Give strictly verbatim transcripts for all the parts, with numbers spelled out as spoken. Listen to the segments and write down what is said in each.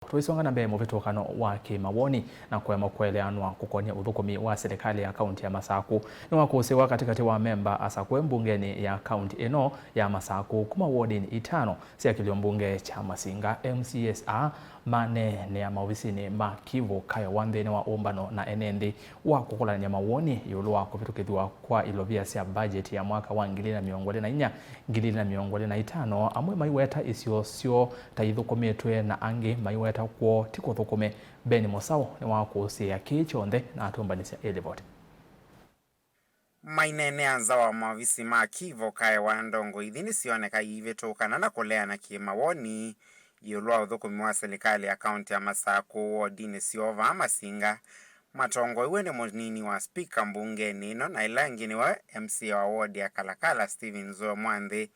Tũisonga na mbee, mũvĩtũkano wa kĩmawoni na kũema kũeleanwa kũkonĩa ũthũkũmi wa silikalĩ ya kaunti ya Masakũ nĩwakũsĩwa katĩkatĩ wa memba asakũe mbungenĩ ya kaunti ĩno ya Masakũ kuma wodinĩ itano sya kĩlio mbunge kya Masinga. M C As aa maneenea maovisinĩ ma Kivu kaewa nthĩnĩ wa ũmbano na ene nthĩ wa kũkũlanany'a mawoni ĩũlũ wa kũvĩtũkĩthw'a kwa ilovia sya mbajeti ya mwaka wa ngili na mĩongo ĩlĩ na inya, ngili na mĩongo ĩlĩ na itano, amwe maiweta isio syoo ta ithũkũmĩtwe na angĩ maiweta kwoo ti kũthũkũme. Ben Mũsaũ nĩwakũsĩĩa kĩĩ kyonthe na atũmbanĩsya ĩ livoti. Maineenea nza wa maovisi ma Kivu kaewa ndongoi ithi nĩsyoneka iivĩtũkana na kũleana kĩmawoni ĩũlũ wa ũthũkũmi wa silikalĩ ya kaunti ya Masakũ wodinĩ syoo vaa Masinga, matongoew'e nĩ mũnini wa spika mbungenĩ ĩno, na ĩla ĩngĩ nĩwe M C A wa wodi ya Kalakala Stephen Nzue Mwanthi,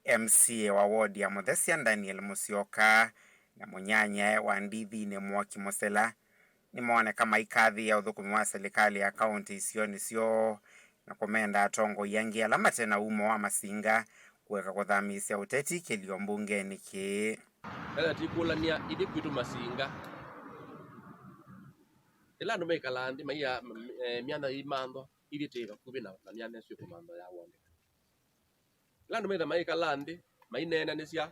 M C A wa wodi ya Mũthesya Daniel Mũsyoka, na mũnyanyae wa ndithinĩ Mwoki Mũsela. Nĩmooneka maikathĩĩa ũthũkũmi wa silikalĩ ya kaunti isionĩ syoo na kũmenda atongoi angĩ ala mate na umo wa Masinga kũeka kũthamĩĩsya ũteti kĩlio mbungenĩ kĩĩ. Ethĩwa tikũlany'a ithyĩ kwitũ Masinga, ĩla andũ maikalaa nthĩ maiya, m-, eh, myanya yĩimanthwa, ithyĩ twĩ vakuvĩ na, na myanya ĩsu ĩkũmanthwa ya woneka. Ĩla andũ metha maikalaa nthĩ maineenanĩsya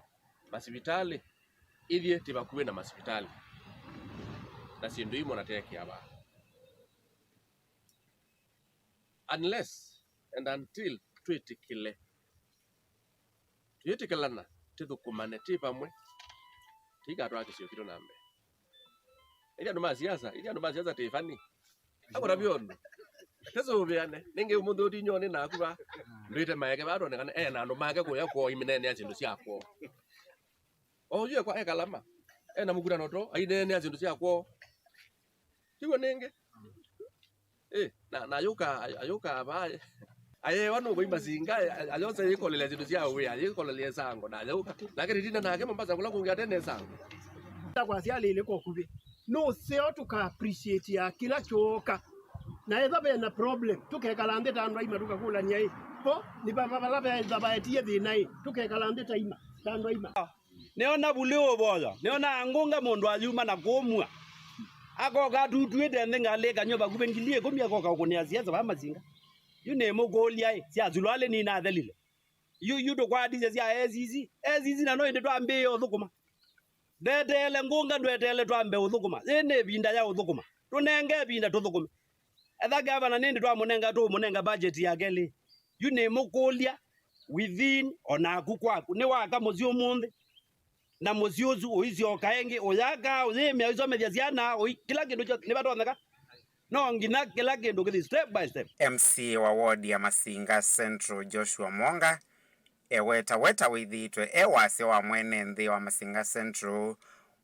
masivitalĩ, ithyĩ twĩ vakuvĩ na masivitalĩ, na syĩndũ imwe na teekĩa vaa. Unless and until twĩtĩkĩle, twĩtĩkĩlana, tũthũkũmane twĩ vamwe, tũikatwaa kĩsio kitũ na mbee. Ithyĩ andũ ma siasa, ithyĩ andũ ma siasa twĩ funny. Akũtavya ũndũ. Tũsũvĩane. Nĩngĩ ũmũnthĩ ũtinyo nĩ naku va. Ndwĩte maeke va tũonekane. E na andũ make kũya kwoo imineenea syĩndũ sya kwoo. O ũyu ekwa e Kalama. E na mũkutano to, aineenea syĩndũ sya kwoo. Tiw'o nĩngĩ? Ĩ, na, na ayũka, ayũka va. Ayewa nũkũi Masinga, a-, ayosa yĩkolelya syĩndũ sya wĩa, yĩkolelya ĩsango, na ayũka. Nake tĩtinda nake Mombasa kũla kũngĩ atene ĩsango. Kwasya alĩlĩ kwa kuvĩ. Nũseo tũka appreciate ya kĩla kyooka. Na ethĩwa ve na problem, tũkekala nthĩ ta andũ aima tũkakũlany'a ĩ, vo nĩ vava vala vethĩwa vaetie thĩna ĩ, tũkekala nthĩ ta ima, ta andũ aima. Nĩona vulĩ ũvoya, nĩona ngũnga mũndũ ayuma na kũmua. Akoka atutuĩte nthĩ ngalĩ kanyũva vakuvĩ ngili ĩkũmi akoka ũkũnĩa siasa vaa Masinga. Yu nĩmũkũlya ĩ, sya surualĩ ninathelile. Yu, yu tũkwatisye sya A C C. A C C na no ĩndĩ twambĩĩe ũthũkũma. Ndeteele ngũnga, ndweteele twambe ũthũkũma. Yĩĩ nĩ ĩvinda ya ũthũkũma. Tũnenge ĩvinda tũthũkũme. Etha gavana nĩndĩ twamũnenga, tũũmũnenga budget ya kelĩ. Yu nĩmũkũlya, within, o naku kwaku. Nĩwaka mũsyĩ ũmũnthĩ. Na mũsyĩ ũsu ũisyoka ĩngĩ, ũyaka, ũyĩmĩa, ũisomethya syana, ũi-, kĩla kĩndũ kyonthe nĩvatonyeka. No nginya kĩla kĩndũ kĩthi step by step. M C A wa ward ya Masinga Central, Joshua Mwonga, ewetaweta wĩthĩĩtwe e wasya wa mwene nthĩ wa Masinga Central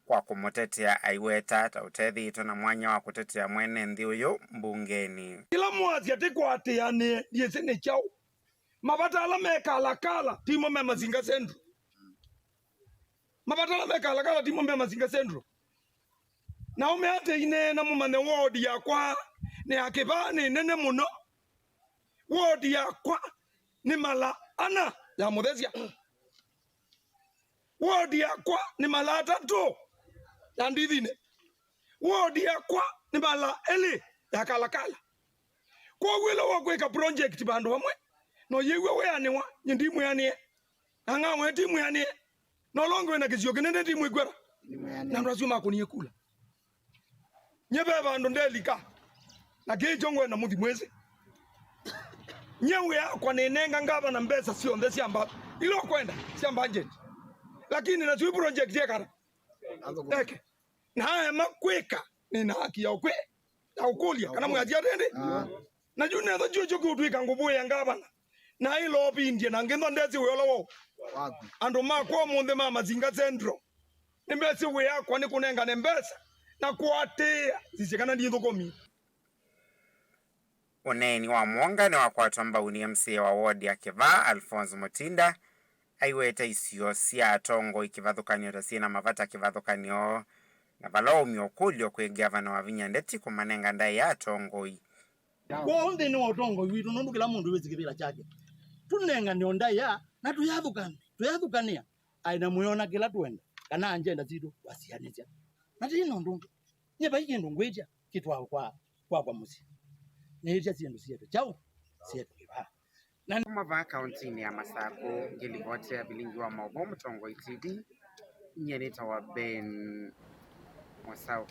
kwa kũmũtetea, aiweta ta ũtethĩĩtwe na mwanya wa kũtetea mwene nthĩ ũyũ mbungenĩ. Kĩla mwasya tĩkwatĩanĩe, ndyĩsĩ nĩ kyaũ. Mavata ala me Kalakala timo me Masinga Central. Mavata ala me Kalakala timo me Masinga Central. Na ũme ate ineena mũmanye ward yakwa nĩ ya Kĩvaa nĩ nene mũno. Ward yakwa nĩ mala ana ya Mũthesya. Ward yakwa nĩ mala atatũ ya Ndithinĩ. Ward yakwa nĩ mala elĩ ya Kalakala. Kwoou ĩla wakwĩka project vandũ vamwe, no yĩw'a wĩanĩwa, nyie ndimwĩanĩe. Na ng'ang'o ĩtimwĩanĩe. Na ũla ũngĩ wĩna kĩsio kĩnene ndimwĩkw'a. Na andũ asu makũnie kula. Nyie ve vandũ ndelika. Na kĩĩ kyo ngwenda mũthi mwĩsĩ. Nyie wĩa wakwa nĩnenga ngavana mbesa syonthe sya mba-, ila ũkwenda sya budget. Lakini nasyo i project ekana. Eke. Na aema kwĩka, nĩna haki ya ũkwĩ-, ya ũkũlya kana mwĩasya atĩndĩ. Na yu netho kyũkyo kĩũtw'ĩka ngũvũĩa ngavana, na ĩlovindye na ngĩthwa ndesĩ wĩa ũla woo. Andũ makwa ũmũnthĩ ma Masinga Central nĩmesĩ wĩa wakwa nĩ kũnengane mbesa na kũatĩĩa sisye kana ndithũkũmi. Ũneeni wa Mwonga nĩwakwatwa mbau nĩ M C A wa ward ya Kĩvaa, Alphonse Mutinda, aiweta isio sya atongoi kĩvathũkany'o ta syĩ na mavata kĩvathũkany'o, na vala waumya ũkũlyo kwĩ ngavana Wavinya Ndeti kũmanenga ndaĩa atongoi. Kwoou nthĩnĩ wa ũtongoi witũ, nũndũ kĩla mũndũ wĩsĩ kĩvĩla kyake, tũnengane o ndaĩa na tũyathũkane, tũyathũkanĩa aĩ na mũyo na kĩla tũenda, kana agenda sitũ twasianĩsya. Na ndĩ na ũndũ ũngĩ. Nyie vai kĩndũ ngwĩtya kĩtwawe kwa, kwakwa mũsyĩ. Nĩĩtya syĩndũ syetu. Kyaũ? Syetu kĩvaa. Na kuma vaa kauntinĩ ya Masakũ, ngĩlivotea vilingi wa maũvoo Mũtongoi T V, nyie nĩtawa Ben Mosau.